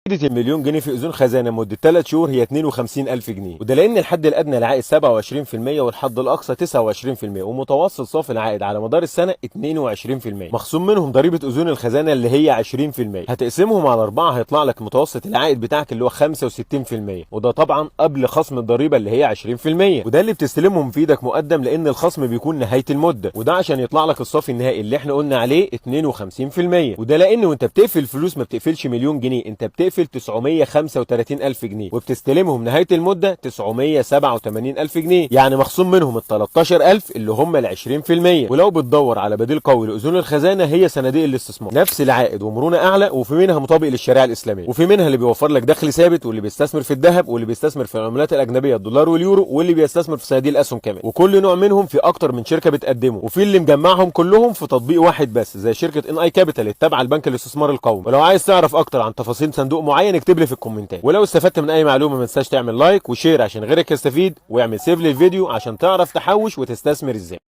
فايدة المليون جنيه في اذون خزانه مده 3 شهور هي 52000 جنيه، وده لان الحد الادنى للعائد 27% والحد الاقصى 29%، ومتوسط صافي العائد على مدار السنة 22%، مخصوم منهم ضريبة اذون الخزانة اللي هي 20%. هتقسمهم على 4 هيطلع لك متوسط العائد بتاعك اللي هو 65%، وده طبعا قبل خصم الضريبة اللي هي 20%، وده اللي بتستلمهم في ايدك مقدم لان الخصم بيكون نهاية المدة، وده عشان يطلع لك الصافي النهائي اللي احنا قلنا عليه 52%. وده لان وانت بتقفل فلوس ما بتقفلش مليون جنيه، انت بتقفل 935 ألف جنيه، وبتستلمهم نهاية المدة 987 ألف جنيه، يعني مخصوم منهم ال 13 ألف اللي هم ال 20%. ولو بتدور على بديل قوي لأذون الخزانة هي صناديق الاستثمار، نفس العائد ومرونة أعلى، وفي منها مطابق للشريعة الإسلامية، وفي منها اللي بيوفر لك دخل ثابت، واللي بيستثمر في الذهب، واللي بيستثمر في العملات الأجنبية الدولار واليورو، واللي بيستثمر في صناديق الأسهم كمان. وكل نوع منهم في أكتر من شركة بتقدمه، وفي اللي مجمعهم كلهم في تطبيق واحد بس زي شركة ان اي كابيتال التابعة لبنك الاستثمار القومي. ولو عايز تعرف أكتر عن تفاصيل صندوق معين اكتب لي في الكومنتات. ولو استفدت من اي معلومة ما تنساش تعمل like و share عشان غيرك يستفيد، واعمل save للفيديو عشان تعرف تحوش وتستثمر ازاي.